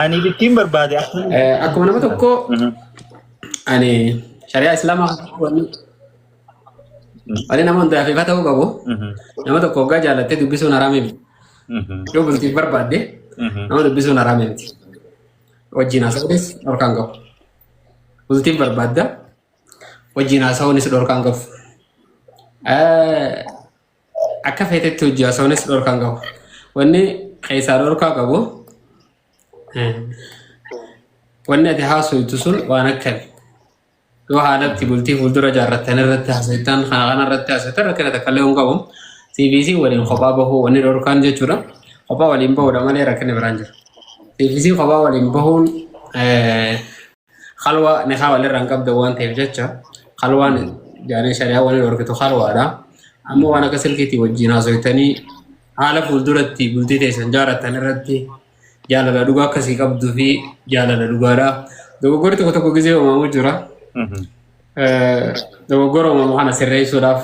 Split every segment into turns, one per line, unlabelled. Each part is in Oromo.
Ani bittiin barbaade akkamitti?
Akkuma nama tokko ani shari'aa islaamaa wanni wanni nama hundaaf ifa ta'uu qabu nama tokko hoggaa jaalattee dubbisuun haraamii miti. Yoo bultiif barbaadde nama dubbisuun haraamii miti. Wajjin haasa'uunis dhorkaan qabu. Bultiif barbaadda wajjin haasa'uunis dhorkaan qabu. Akka feetetti hojii haasa'uunis dhorkaan qabu. Wanni keessaa dhorkaa qabu wanni ati haasoftu sun waan akkami. Yoo haalatti bultii fuuldura ijaarrattan irratti haasoftan kana kana irratti haasoftan rakkina takka illee hin qabu. CVC waliin kophaa bahuu wanni dhorkaan jechuudha. Kophaa waliin bahuudha malee rakkinni biraan jiru. CVC kophaa waliin bahuun Khalwaa nikaa walirraa hin qabdan waan ta'eef jecha khalwaan jaanee shari'aa waliin dhorkitu khalwaadha. Amma waan akka silkiitii wajjin haasoftanii haala fuulduratti bultii teessan jaarattan irratti jaalala dhugaa akkasii qabduu fi jaalala dhugaadha. Dogoggorri tokko tokko gizee uumamu jira. Dogoggora uumamu kana sirreessuudhaaf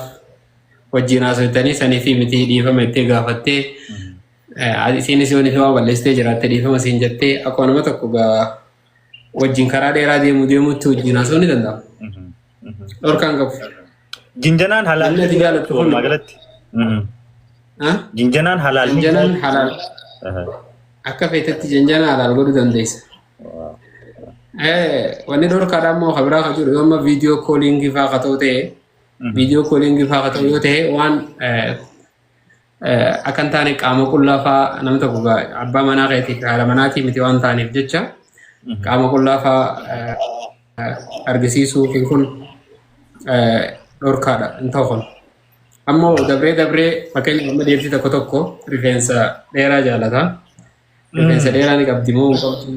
wajjin haasoftanii sanii fi miti dhiifama itti gaafattee isiinis yoo nifi waan balleessitee jiraatte dhiifama siin jettee akkuma nama tokko gaa wajjin karaa dheeraa deemu deemutti wajjin haasa'uun ni danda'ama. Dhorkaan qabu.
Jinjanaan halaal
Namni ati jaalattu kun
walumaa galatti.
Ha?
Jinjanaan halaal ni
Janjanaan halaal akka feetetti janjana halaal godhuu dandeessa. Wanni dhorkaadhaa immoo kan biraa kan jiru yoo amma viidiyoo kooliingii fa'aa ka ta'u ta'e viidiyoo kooliingii fa'aa ka ta'u yoo ta'e waan akka hin taane qaama qullaa fa'aa namni tokko abbaa manaa keetii fi haadha manaatii miti waan ta'aniif jecha qaama qullaa fa'aa argisiisuu fi kun dhorkaadha hin ta'u kun. Ammoo dabree dabree fakkeenyaaf amma dhiirti tokko tokko rifeensa dheeraa jaalata. Rifeensa dheeraa ni qabdi moo hin qabdu?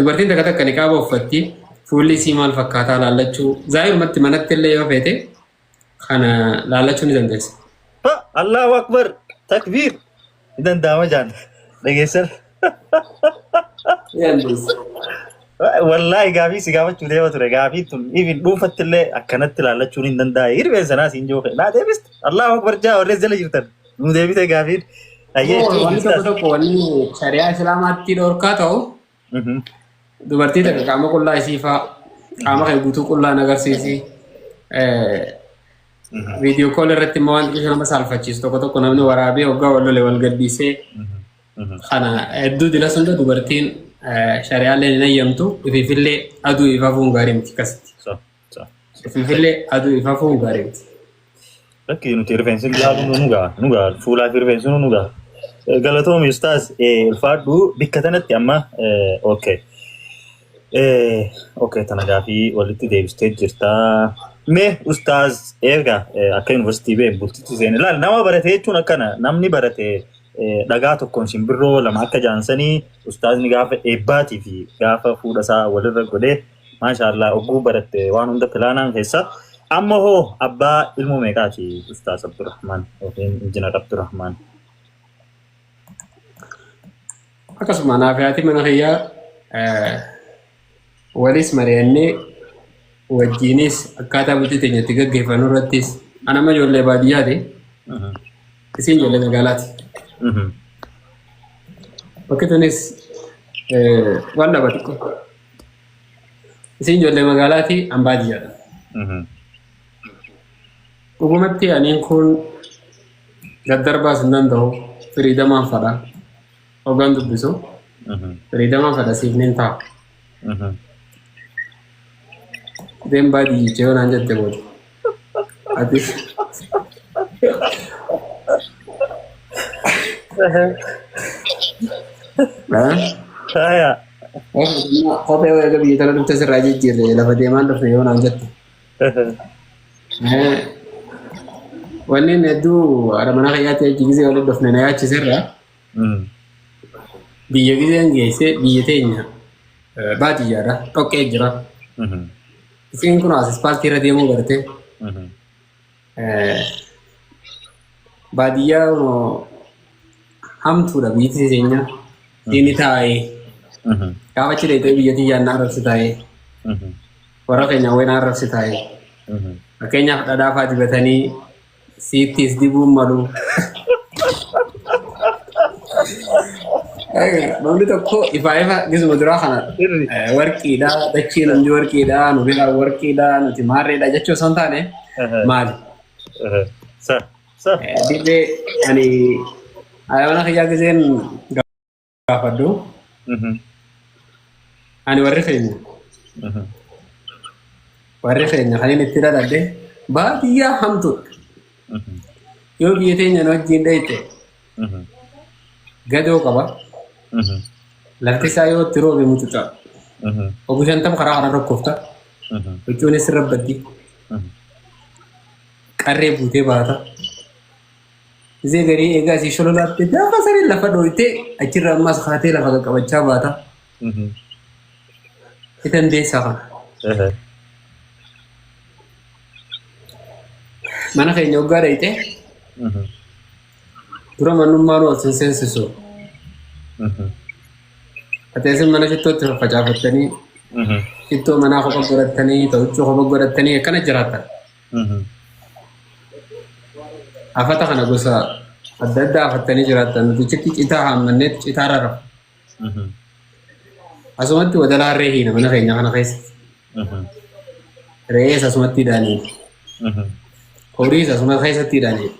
Dubartiin takka takka niqaaba uffatti fuulli isii maal fakkaataa laallachuu zaahirumatti manatti illee yoo feete Kana laallachuu ni dandeessa.
Ha, Allahu Akbar takbiir ni danda'ama jaan dhageessan.
Ni dandeessa.
Wallaahi gaafii si gaafachuu deema ture gaafii tun even dhuunfatti illee akkanatti laallachuun hin danda'e hirreen sanaa siin jooke naa deebiste Allahu Akbar jaa warreen jala jirtan nuu deebite gaafiin. Ayyee
Wanni tokko tokko wanni shari'aa islaamaatti dhorkaa ta'u Dubartii takka qaama qullaa isii faa qaama kee guutuu qullaa hin agarsiisi. Viidiyoo kool irratti immoo waan xiqqoo nama saalfachiisu tokko tokko namni waraabee hoggaa wal lole wal gadhiisee kana hedduu dila sunda dubartiin shari'aallee hin hayyamtu ifiifillee aduu ifafuun gaarii miti akkasitti. Ifiifillee aduu ifafuun gaarii miti.
Lakki nuti rifeensi laaluun nu ga'a nu ga'a fuulaa fi rifeensi nu ga'a. Galatoomi ustaaz ulfaadhu bikka tanatti amma okay. Okay tana gaafii walitti deebistee jirta. Mee ustaaz erga akka yuunivarsiitii ba'e bultitti seene laal nama barate jechuun akkana namni barate dhagaa tokkoon simbirroo lama akka jaansanii ustaazni gaafa eebbaatii fi gaafa fuudha isaa walirra godhee Maasha Allah ogguu baratte waan hunda pilaanaan keessa. Amma hoo abbaa ilmoo meeqaati Ustaaz Abdurrahmaan yookiin Injinar Abdurrahmaan?
Akkasuma anaa fi haati mana kiyyaa walis mari'annee wajjiinis akkaataa bultii teenya itti gaggeeffannu irrattis ana amma ijoollee baadiyyaati isiin ijoollee magaalaati. Bakki tunis waan dhaba xiqqoo. Isin ijoollee magaalaati an baadiyyaadha. Dhugumatti aniin kun daddarbaas hin danda'u firiidamaan fadha. Hoggaan dubbisu firiidamaan fadha siif nin ta'a. Deem baadiyyicha yoo naan jette booda. Ati
Haya.
Kophee eega biyya tana dhufte sirraa jijjiirre lafa deemaan dhufne yoo naan jette. Wanni inni hedduu haadha manaa kiyyaatti achi gisee walitti dhufne na yaachisirra biyya giseen geesse biyya teenya baadiyyaadha dhoqqee jira. Isiin kun as ispaaltii irra deemuu barte. Baadiyyaa hamtuudha biyyi teenya. Diinni taa'ee gaafa achi dheeyxee biyya tiyyaan na arrabsi taa'ee warra keenya wayii na arrabsi taa'ee fakkeenyaaf dhadhaa fa'aa dibatanii siittis dibuun malu. Namni tokko ifaa ifa gisuma duraa kana
Sirri.
Warqiidha, dachii namni warqiidha, nu biraa warqiidha, nuti maarreedha jechuu osoo hin taane maali?
Sa sa.
Dirree ani mana kiyyaa giseen gaafadhu ani warri keenya kan inni itti dhaladhe baadiyyaa hamtuudha. Yoo biyya teenya nu wajjin dhayite gadoo qaba. Lafti isaa yoo itti roobe mucuca. Obbo 50 karaa kana rakkoofta. Huccuunis sirra baddi. Qarree buutee baata. Isee garii egaa asii shololaatte gaafa sareen lafa dhooytee achirra ammas kaatee lafa qaqqabachaa baata. Itan deessaa kana. Mana keenya waggaa dhayite dura mannummaan ol sin seensisu. Ati mana shittootti faffacaafattanii, shittoo manaa kopha godhattanii, ta'uccuu kopha godhattanii akkana jiraattan. Afata kana gosa adda addaa afattanii jiraattan. Nuti chitti citaa haammanneet citaa rarrafa. Asumatti wadalaa harree hiina mana keenya kana keessa. Re'ees asumatti hidhaanii. Horiis asuma keessatti hidhaanii.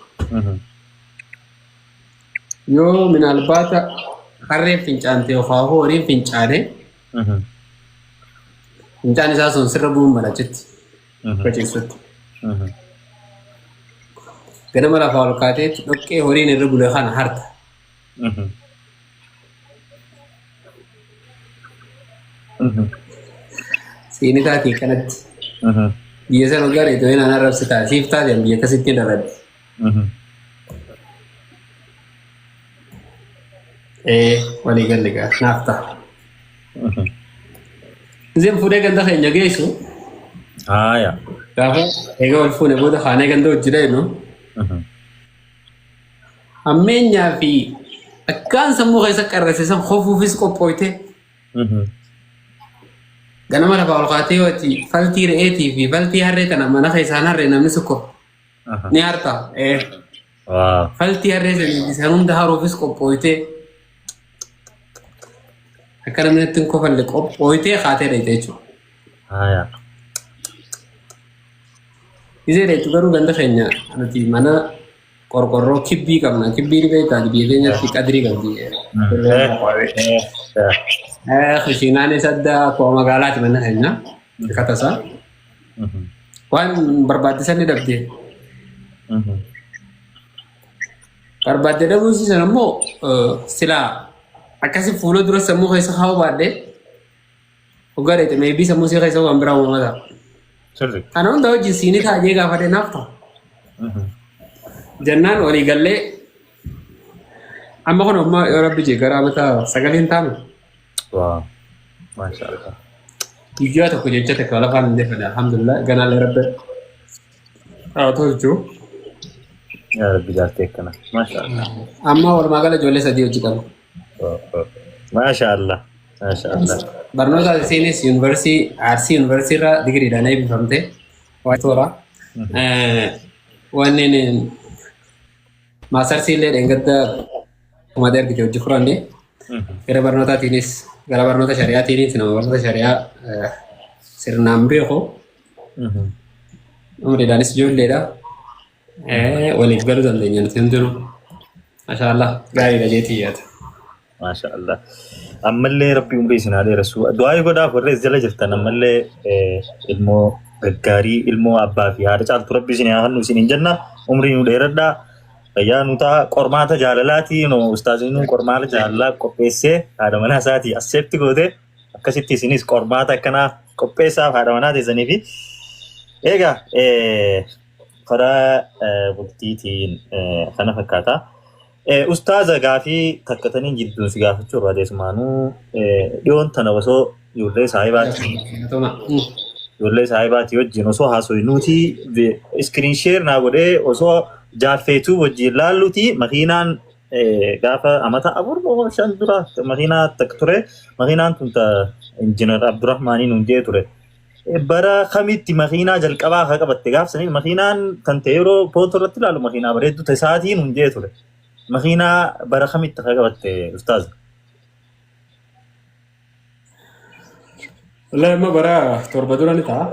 Yoo minaalbaata harreen fincaante yookaan horiin fincaane, fincaan isaa sun sirra bu'uun mala achitti faceessutti. Ganama lafaa ol kaatee dhoqqee horiin irra bule kana harta. Siini taatee kanatti. Biyya sana waggaa dheetoo inni arrabsitaa siif taateen biyya akkasitti dhaladhe. Ee, walii galle gaa naaf ta'a. Izeen fuudhee ganda keenya geessu
Haaya.
gaafa egaa wal fuune booda kaanee ganda hojii dhaynu hammeenyaa fi akkaan sammuu keessa qarrasisan hofuufis qophooyte, ganama lafaa ol kaatee yoo ati faltii re'eetii fi faltii harree tana mana keessaan harree namni sukko ni harta. Ee, faltii harree sanii fi san hunda haruufis qophooyte, akka namni itti hin kofalle qophooytee kaatee dhayte jechuudha. Isee dheetu garuu ganda keenya nuti mana qorqorroo kibbii qabna. Kibbii ni beektaa, biyya keenyatti qadrii qabdi. Kushiinaanis adda akkuma magaalaati mana keenya. Katasaa. Waan barbaachisan ni dhabde. Barbaadde dhabuun san immoo silaa akkasi fuula dura sammuu keessa kaa'uu baadhee hoggaa dheete meebii sammuu isii keessa waan biraa uumamaa ta'a. Kana hunda wajjin siinii taa'ee gaafadhe naaf ta'a. Jennaan walii gallee amma kun amma yoo rabbi jee gara amata sagaleen taanu
Waa. Maasha Allah.
Guyyaa tokko jecha takka lafaan hin deeffanne, alhamdulillah, ganaallee rabbi haa tolchu.
Yaa Rabbi jaartee akkana. Maasha Allah.
Amma walumaa gala ijoollee sadii hojii qaba.
Maasha Allah. Maasha Allah.
Barnoota isiinis yuunivarsiitii Arsii yuunivarsiitii irraa digiriidhaan eebbifamte. Waa toora. Wanneen maastarsii illee dheengadda kumadee argite hojii furanne. Gara barnootaatiinis, gara barnoota shari'aatiinis nama barnoota shari'aa sirnaan beeku. Umriidhaanis ijoolleedha. Waliif galuu dandeenya nuti hundinuu. Masha Allah, gaariidha jeetii yaada.
Maasha Allah. Ammallee Rabbi umrii isin haa dheeressu. Du'aa godhaaf warri as jala jirtan, ammallee ilmoo gaggaarii, ilmoo abbaa fi haadha caaltu Rabbi isin haa kennu isin hin jenna. Umrii nu dheeradhaa. Fayyaa nu ta'a. Qormaata jaalalaati. No ustaaziin qormaata jaalalaa qopheessee haadha manaa isaatii accept goote, akkasitti isinis qormaata akkanaa qopheessaaf haadha manaa teessanii fi egaa karaa bultiitiin kana fakkaata. Ustaaza, gaafii takkatanii jidduun si gaafachuu barbaadeesumaanuu dhiyoon tana osoo ijoollee saahibaatii wajjin osoo haasofnuuti screen share naa godhee osoo jaaffeetuu wajjin laalluti, makiinaan gaafa amata 4 moo 5 dura makiinaa takka ture, makiinaan tun ta injiinar Abdurrahmaaniin hundee ture. Bara kamitti makiinaa jalqabaa akka qabatte gaafsanii, makiinaan kan ta'e yeroo footoo irratti ilaalu makiinaa bareedduu ta'e isaatiin hundee ture. Makiinaa bara kamitti akka qabatte, ustaaza?
Wallahi amma bara 7 dura ni ta'a.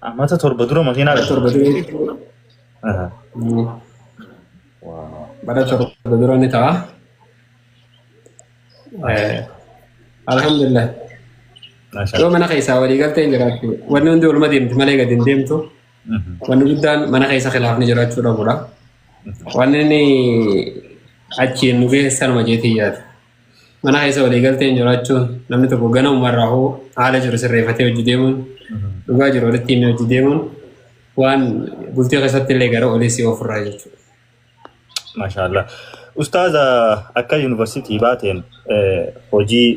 Amata 7 dura makiinaa
Bara
bitatte?
7 dura. Bara 7 dura ni ta'a. Alhamdulillah. Yoo mana keessaa walii galtee hin jiraattu wanni hundi waluma deemti malee gadi hin deemtu. Wanni guddaan mana keessa khilaafni jiraachuu dhabudha. Wanni inni achiin nu geesse sanuma jeetii yaada. Mana keessa walii galtee hin jiraachuun namni tokko ganamuma irraa hoo haala jiru sirreeffatee hojii deemuun dhugaa jiru walitti himee hojii deemuun waan bultii keessatti illee gara olii si ofirraa jechuudha.
Maashaallah. Ustaaza, akka yuunivarsiitii baateen hojii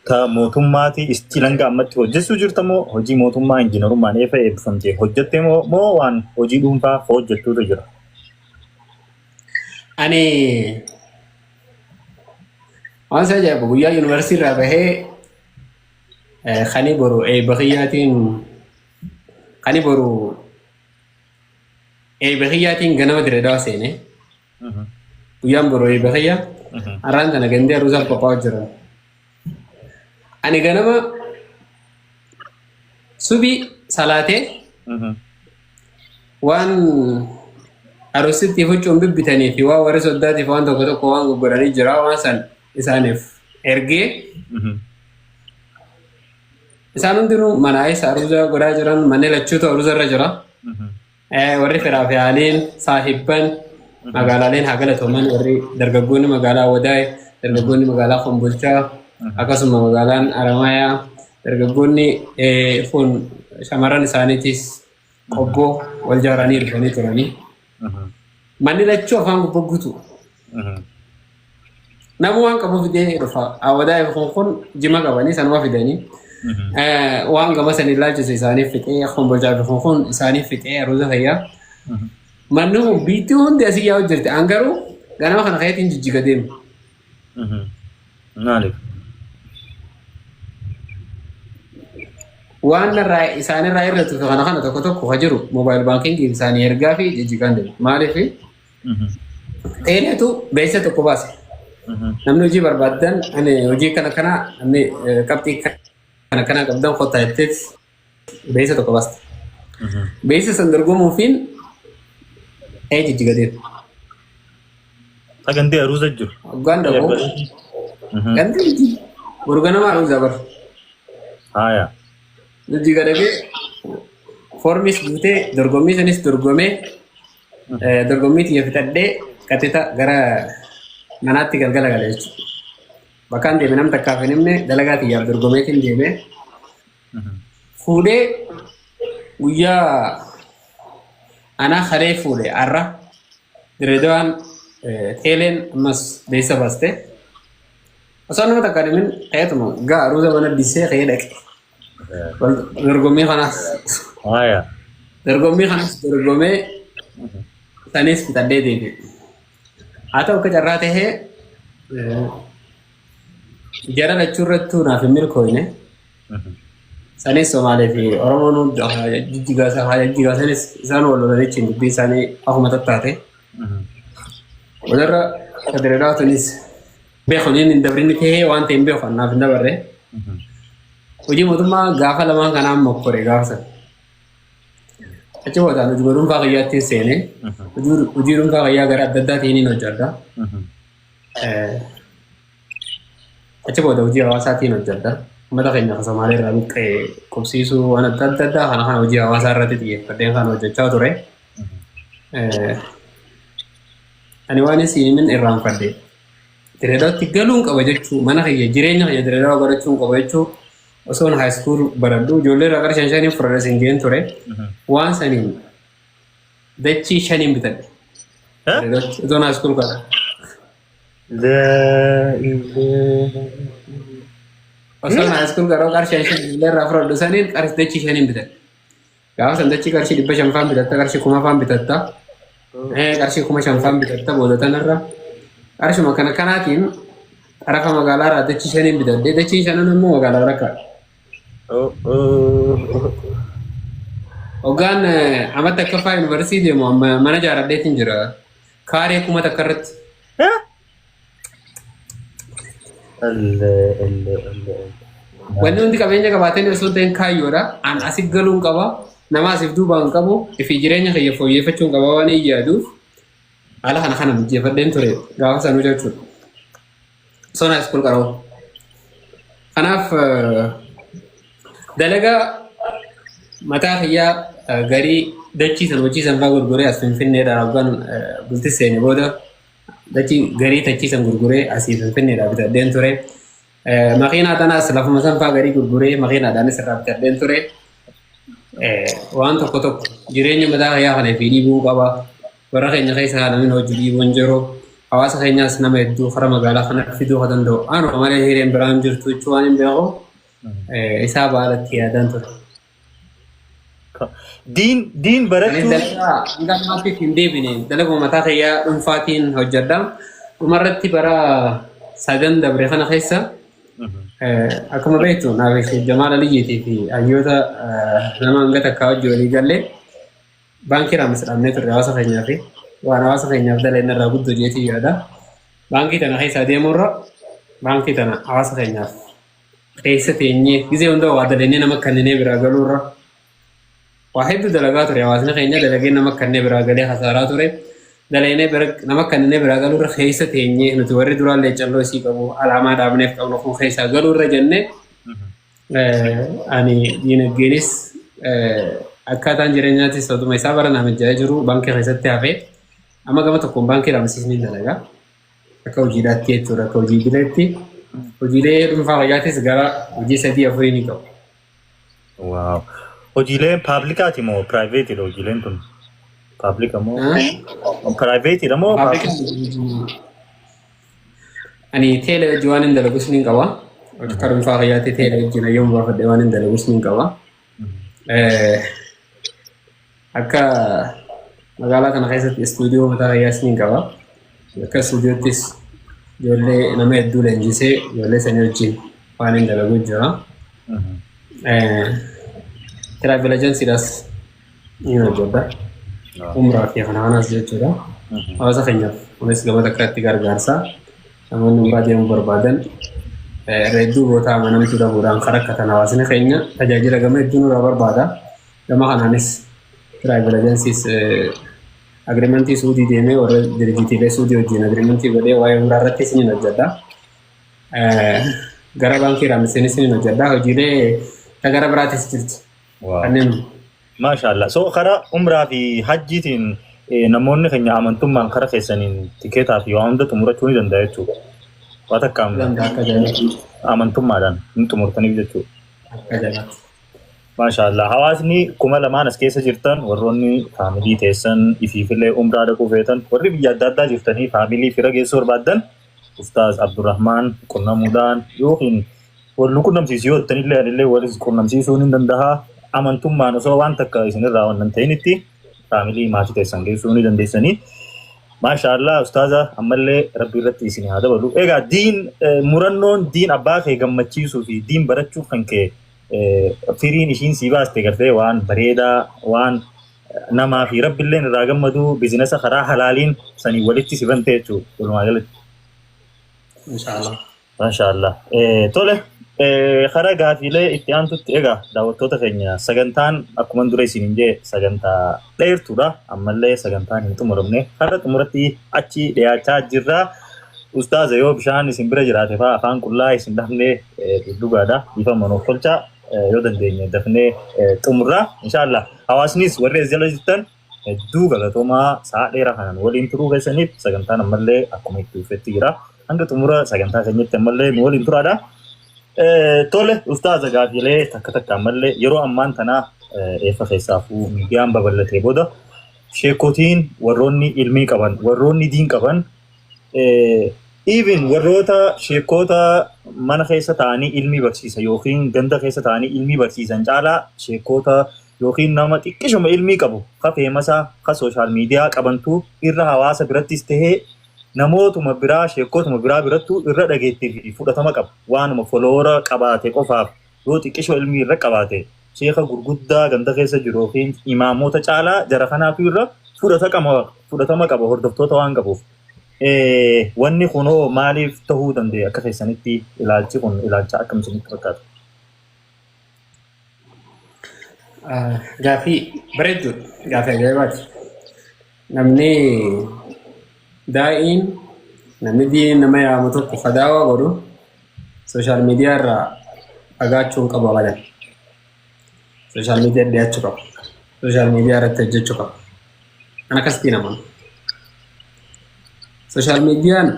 ta mootummaati isti hanga ammatti hojjechuu jirta moo hojii mootummaa injiinarummaan eefa eebbifamtee hojjette moo waan hojii dhuunfaa hojjettuutu jira?
Ani waan isa ajaa'ibu guyyaa yuunivarsiitii irraa bahee kani boru eebba kiyyaatiin kani boru eebba kiyyaatiin ganama Dirree Dawaa seene. Guyyaan boru eebba kiyya. Har'aan tana gandee aruusaaf qophaa'aa jiran. Ani ganama subii salaatee waan aruusitti huccuun bibbitanii fi waan warri soddaatiif waan tokko tokko waan goggodhanii jira waan san isaaniif ergee isaan hundinuu mana isa aruuza godhaa jiran manni lachuutu aruuza irra jira. Warri firaa fi haaliin saahibban magaalaaleen haa galatooman, warri dargaggoonni magaalaa Wadaay, dargaggoonni magaalaa Kombolchaa, akkasuma magaalaan Aramayaa, dargaggoonni kun shamarran isaaniitis qobboo wal jaaranii dhufanii turanii. Manni lachuu afaan gubbaa guutu. Namni waan qabu fidee dhufa. Wadaay kun jima qabanii sanuma fidanii. Waan gama sanii ilaalchise isaaniif fixee, Kombolchaa fi kun isaaniif fixee aruuza fayyaa. Manni kun biitti hundi asii yaa'u jirti. An garuu ganama kana keetiin jijjiga deema.
Maaliif?
Waan irraa isaanirraa irratti kana kana tokko tokko ka jiru mobile banking isaanii ergaa fi jijjigaan deema. Maaliif? Teeleetu beeksisa tokko baase. Namni hojii barbaaddan, ani hojii kana kana, namni qabxii kana kana qabdan kottaa jetteet beeksisa tokko baaste. Beeksisa san dorgomuufiin ee jijjiga deema.
Sagantee aruuza jiru.
Hoggaan dhaqu gandi jijjiga. Boru ganama aruuza bar.
Haaya.
Jijjiga dhaqee foormis guutee dorgommii sanis dorgomee dorgommii xiyya fixadhee qaxita gara manaatti galgala gala jechuudha. Bakkaan deeme nam takkaaf hin himne, dalagaa xiyyaaf dorgomeetiin deeme. Fuudhee guyyaa anaa kalee fuudhe har'a Direedawaan teeleen ammas beeksisa baaste. Osoo nama takka himin ka'eetuma gaa aruuza mana disee ka'ee dhaqe. Dorgommii kanaas
Haaya.
dorgommii kanas dorgomee sanis fixadhee deebi'e. Haa ta'u, akka carraa tahee jara lachuu irrattuu naaf hin milkooyne. Sanis Somaalee fi Oromoon jijjigaa sanis isaan wal lolanichi dubbii isaanii akkuma tattaate. Walirra Federaalaa tunis beeku inni hin dabrinni tahee waan ta'e hin beeku, naaf hin dabarre. Hojii mootummaa gaafa lamaan kanaan mokkore gaafa sana. Achi boodaan hojii dhuunfaa kiyyaatti seenee hojii dhuunfaa kiyyaa gara adda addaatiin hin hojjedha. Achi booda hojii hawaasaatiin hojjedha. Uummata keenya kan Somaalee irraa buqqee qubsiisuu waan adda adda addaa kana kana hojii hawaasaa irratti xiyyeeffadhee kan hojjechaa ture. Ani waan isin himin irraanfadhe. Direedaatti galuun qaba jechuu, mana kiyya jireenya kiyya Direedaa godhachuun qaba jechuu osoon high school baradhu ijoollee irraa qarshii 5 5n fudhadhe sin jeen ture. Waan saniin dachii 5n bitadhe. Direedaatti osoon high school baradhu.
Laa ilaaha.
Osoon high school garuu qarshii 5 5 ijoollee irraa fudhadhu saniin qarshii dachii 5n bitadhe. Gaafa san dachii qarshii 500 faan bitatta, qarshii 1000 faan bitatta. Qarshii 5000 faan bitatta booda tanarra. Qarshuma kana kanaatiin xarafa magaalaa irraa dachii 5n bitadhe. Dachiin shanan immoo magaalaa rakkaa. Hoggaan amata akkaffaa yuunivarsiitii deemu amma mana jaaradheetiin jira. Kaaree 1000 irratti.
Allah, Allah, Allah.
Wanni hundi qabeenya qabaatanii osoo hin ta'in kaayyoodha. An asif galuun qaba. Nama asif duubaan qabu. Ifi jireenya kiyya fooyyeffachuun qaba waan hin yaaduuf. Haala kana kana mijeeffadheen ture gaafa sanuu jechuudha. Sona school qaroo. Kanaaf dalagaa mataa kiyyaa garii dachii san hojii san fa'aa gurguree as Finfinneedhaan hoggaan bulti seene booda dachii garii tachii san gurguree asii Finfinneedhaa bitadheen ture. Makiinaa tanaas lafuma san fa'aa garii gurguree makiinaadhaanis irraa bitadheen ture. Waan tokko tokko jireenya mataa kiyyaa kana fi dhiibuu qaba. Warra keenya keessa namni hojii dhiibuu hin jiru. Hawaasa keenyaas nama hedduu karaa magaalaa kana fiduu kan danda'u. Anuma malee hireen biraan jirtu jechuu waan hin beeku isaa baalatti yaadaan ture.
Diin
Anis
barachuu
dalagaa hanga ammaatti hin deebine dalaguma mataa kiyyaa dhuunfaatiin hojjedha. Dhumarratti bara sadan dabre kana keessa akkuma beektu naaf Jamaal Aliyyiitii fi hayyoota nama hanga takkaa hojii walii gallee baankii raamis dhaabnee turre hawaasa keenyaa fi waan hawaasa keenyaaf daleen irraa guddoo jeetii yaada. Baankii tana keessa adeemurra baankii tana hawaasa keenyaaf keessa teenyee gizee hunda waa daleenee nama kanneenee biraa galuurra waa hedduu dalagaa ture hawaasni keenya dalagee nama kanneen biraa galee hasaaraa ture. Daleenee nama kanneenee biraa galuurra keessa teenyee nuti warri duraan leecalloo isii qabu alaamaa dhaabneef qabnu kun keessaa galuurra jennee ani diinagdeenis akkaataan jireenyaatis otuma isaa bara nama mijjaa'ee jiru baankii keessatti hafee amma gama tokkoon baankii ramsiisni dalagaa akka hojiidhaatti jechuudha akka hojii idileetti hojiilee dhuunfaa fayyaatis gara hojii 3-4 ni qabu.
Wow. Hojiileen publicaati moo privateiidha hojiileen tun? Publica moo privateiidha moo public?
Ani teelee hojii waan hin dalagus ni qaba. Akka dhuunfaa fayyaatti teelee wajjin hayyoon baafadhee waan hin dalagus ni qaba. Akka magaalaa kana keessatti istuudiyoo mataa fayyaas ni qaba. Akka istuudiyoottis ijoollee nama hedduu leenjisee ijoollee sanii wajjin waan hin dalagu jira. Travel agencydhaas ni hojjedha. Umraa fi kana kanas jechuudha. Hawaasa keenyaaf kunis gama takkaatti gargaarsa. Namoonni umraa deemuu barbaadan irra hedduu boota amanamtuu dhabuudhaan kan rakkatan hawaasni keenya tajaajila gama hedduu nurraa barbaada. Gama kanaanis travel agencys agreementii Suudii deemee warra dirjitiilee Suudii wajjin agreementii godhee waa'ee umraa irrattis ni hojjedha. Gara baankii raammiseenis ni hojjedha. Hojiilee gara biraatis jirti. Kanneen
Maashaallah. So karaa umraa fi hajjiitiin namoonni keenya amantummaan karaa keessaniin tikeetaa fi waan hunda xumurachuu ni danda'a jechuudha. Waa takka
danda'a akka jaalatti.
amantummaadhaan ni xumurtaniif jechuudha.
Akka jaalatti.
Maashaallah. Hawaasni 2000 as keessa jirtan warroonni family teessan ifiifillee umraa dhaquu feetan warri biyya adda addaa jirtanii family fira geessuu barbaaddan Ustaaz Abdurrahmaan qunnamuudhaan yookiin wal nu qunnamsiisu yoo jettanillee anillee walis qunnamsiisuu ni danda'a. Amantummaan osoo waan takka isinirraa waan hin ta'initti family maatii teessan geessuu ni dandeessanii. Maashaallah ustaaza, ammallee rabbi irratti isin haa dabalu. Egaa diin murannoon diin abbaa kee gammachiisuu fi diin barachuu kan kee firiin ishiin sii baaste gartee waan bareedaa waan namaa fi rabbilleen irraa gammadu businessa karaa halaaliin sanii walitti si bante jechuudha walumaa galatti.
Inshaallah.
Maashaallah. Tole, karaa gaafiilee itti aantutti egaa daawwattoota keenya sagantaan akkuma dura isiniin jee sagantaa dheertuudha. Ammallee sagantaan hin xumuramne. Karaa xumuratti achi dhiyaachaa jirra. Ustaaza, yoo bishaan isin bira jiraate fa'aa afaan qullaa isin dafnee dhugaadha. Ifa manuuf tolchaa yoo dandeenye dafnee xumurra. Inshaallah hawaasnis warri as jala jirtan hedduu galatoomaa, sa'a dheeraa kanaan waliin turuu keessaniif. Sagantaan ammallee akkuma itti dhufetti jira. Hanga xumura sagantaa keenyatti ammallee nu waliin turaadha. Tole ustaaza, gaafiilee takka takka ammallee yeroo ammaan tanaa eeffa keessaafuu miidiyaan babal'atee booda sheekotiin warroonni ilmii qaban warroonni diin qaban even warroota sheekota mana keessa ta'anii ilmii barsiisan yookiin ganda keessa ta'anii ilmii barsiisan caalaa sheekota yookiin nama xiqqishuma ilmii qabu ka famousa ka social media qabantu irra hawaasa birattis tahee namootuma biraa sheekotuma biraa birattu irra dhageettii fi fudhatama qaba. Waanuma follower qabaate qofaaf yoo xiqqishoo ilmii irra qabaate sheeka gurguddaa ganda keessa jiru yookiin imaamota caalaa jara kanaatu irra fudhatama qaba hordoftoota waan qabuuf. Wanni kunoo maaliif ta'uu danda'e? Akka keessanitti ilaalchi kun ilaalcha akkam isinitti fakkaata?
Gaaffii bareedduudha. Gaaffii ajaa'ibaati. Namni daa'iin, namni diin nama yaamu tokko fadaawaa godhu social media irraa fagaachuu hin qabu abadan. Social media dhiyaachuu qaba. Social media irratti hojjechuu qaba. Kan akkasitti namoonni. Social mediaan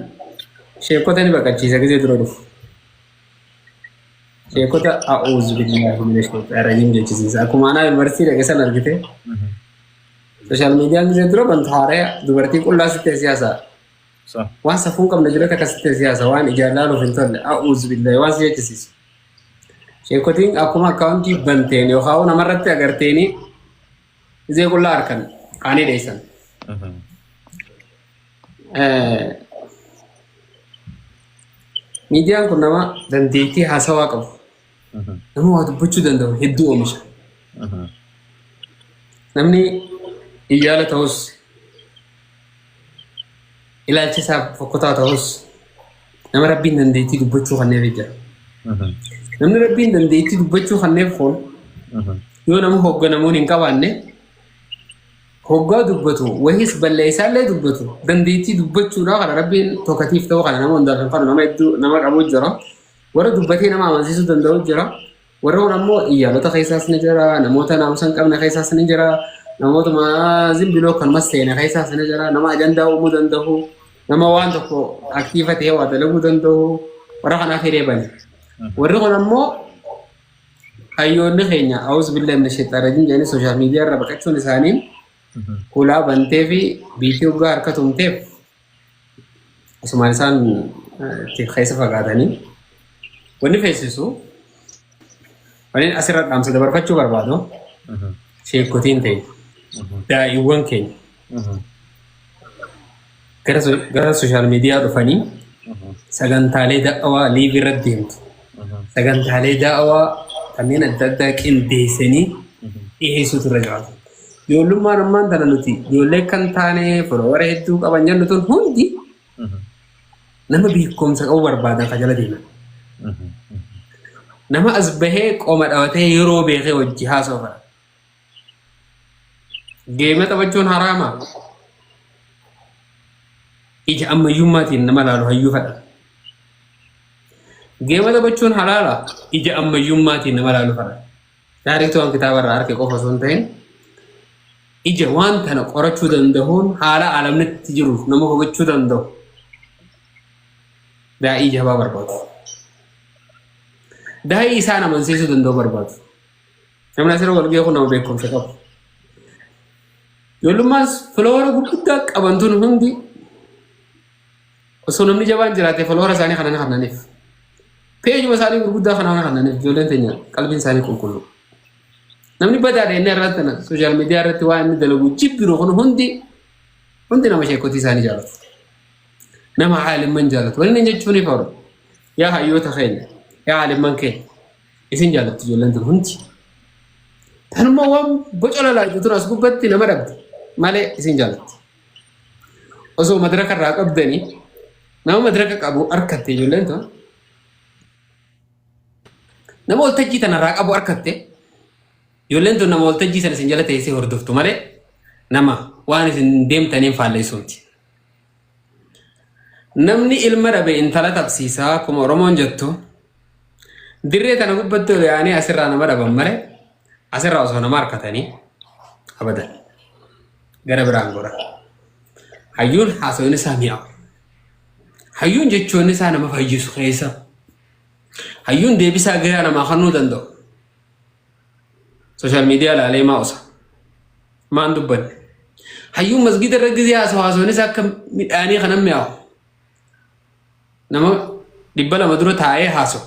sheekota ni baqachiisa gisee dura dhufu. Sheekota a'uuzu billaahi mina shayxaani rajiim jechisiisa. Akkuma anaa yuunivarsiitii dhaqe san argite. Social mediaan gisee dura bantu haaraya dubartii qullaa sitti siyaasa. Waan safuu hin qabne jira takka sitti siyaasa, waan ijaan laaluuf hin tolle, a'uuzu billaahi, waan si jechisiisu. Sheekotiin akkuma akkaawuntii banteen yookaan namarratti agarteeni gisee qullaa harkan qaanii dheessan. Miidiyaan kun nama dandeettii haasawaa qabu, nama waa dubbachuu danda'u hedduu oomisha. Namni iyyaala ta'us, ilaalcha isaa fokkotaa ta'us, nama Rabbiin dandeettii dubbachuu kanneef jira. Namni Rabbiin dandeettii dubbachuu kanneef kun yoo nama hoogganamuun hin qabaanne, hoggaa dubbatu wahis balleessaallee dubbatu, dandeettii dubbachuudhaa kana Rabbiin tokkatiif ta'uu kana nama hundaaf hin fanu. Nama hedduu nama qabu jira. Warra dubbatee nama amansiisuu danda'u jira. Warra kun ammoo iyyaalota keessaas ni jira, namoota naamusa hin qabne keessaas ni jira, namoota zimbiloo kanuma seene keessaas ni jira, nama ajandaa uumuu danda'u, nama waan tokko active ta'ee waa dalaguu danda'u, warra kanaaf hiree bane. Warri kun ammoo hayyoonni keenya a'uuzu billahi mina shayxaan rajiim jedhanii social media irra baqachuun isaanii hulaa bantee fi biitii hoggaa harka tumteef asumaan isaan itti keessa fagaatanii. Wanni feesisu, wanni asirra dhaamsa dabarfachuu barbaadu, sheekotiin ta'e daa'iiwwan keenya gara social media dhufanii sagantaalee da'awaa live irratti deemtu, sagantaalee da'awaa kanneen adda addaa qindeessanii dhiyeessuutu irra jiraatu. Ijoollummaan ammaan tana nuti ijoollee kan taane follower hedduu qaban jennu tun hundi nama beekumsa qabu barbaadan ka jala deeman. Nama as bahee qoma dhabatee yeroo beekee hojii haasa'u fedha. Game taphachuun haraama. Ija ammayyummaatiin nama laalu hayyuu fedha. Game taphachuun halaala. Ija ammayyummaatiin nama laalu fedha. Taariikii waan kitaaba irraa arge qofa osoo hin ta'in, ija waan tana qorachuu danda'uun haala alamnitti jiru nama hubachuu danda'u daa'ii jabaa barbaadu. Daa'ii isaan amansiisuu danda'u barbaadu. Namni asirra wal ga'e kun nama beekumsa qabu. Ijoollummaas follower gurguddaa qaban tun hundi osoo namni jabaan jiraate follower isaanii kana ni kannaniif. Peejuma isaanii gurguddaa kana ni kannaniif. Ijoolleen teenya qalbiin isaanii qulqullu. Namni badaadha inni irratti tana social media irratti waan inni dalagu jibbiru kun hundi hundi nama sheekotii isaanii jaalatu. Nama haalimman jaalatu. Wanni inni jechuun ifa. Yaa hayyoota keenya, yaa haalimman keenya, isin jaalatti ijoolleen tun hundi. Tanuma waan boca lalaatu tun as gubbatti nama dhabde malee isin jaalatti. Osoo madraka irraa qabdanii nama madraka qabu harkatte, ijoolleen tun nama waltajjii tana irraa qabu harkatte, ijoolleen tun nama waltajjii sana isin jala teessee hordoftu malee nama waan isin deemtaniin faalleessuuti. Namni ilma dhabe intala tapsiisaa akkuma Oromoon jettu, dirree tana gubbatti ol yaa'anii asirraa nama dhaban malee asirraa osoo nama harkatanii abadan gara biraan gora. Hayyuun haasawni isaa mi'aawu. Hayyuun jechoonni isaa nama fayyisu keessa. Hayyuun deebisaa gahaa namaa kennuu danda'u. Social media ilaalee maa osa? Maan dubbanne? Hayyuun masgida irra gizee haasawu haasawni isaa akka midhaanii kanan mi'aawu. Nama 200 dura taa'ee haasawu.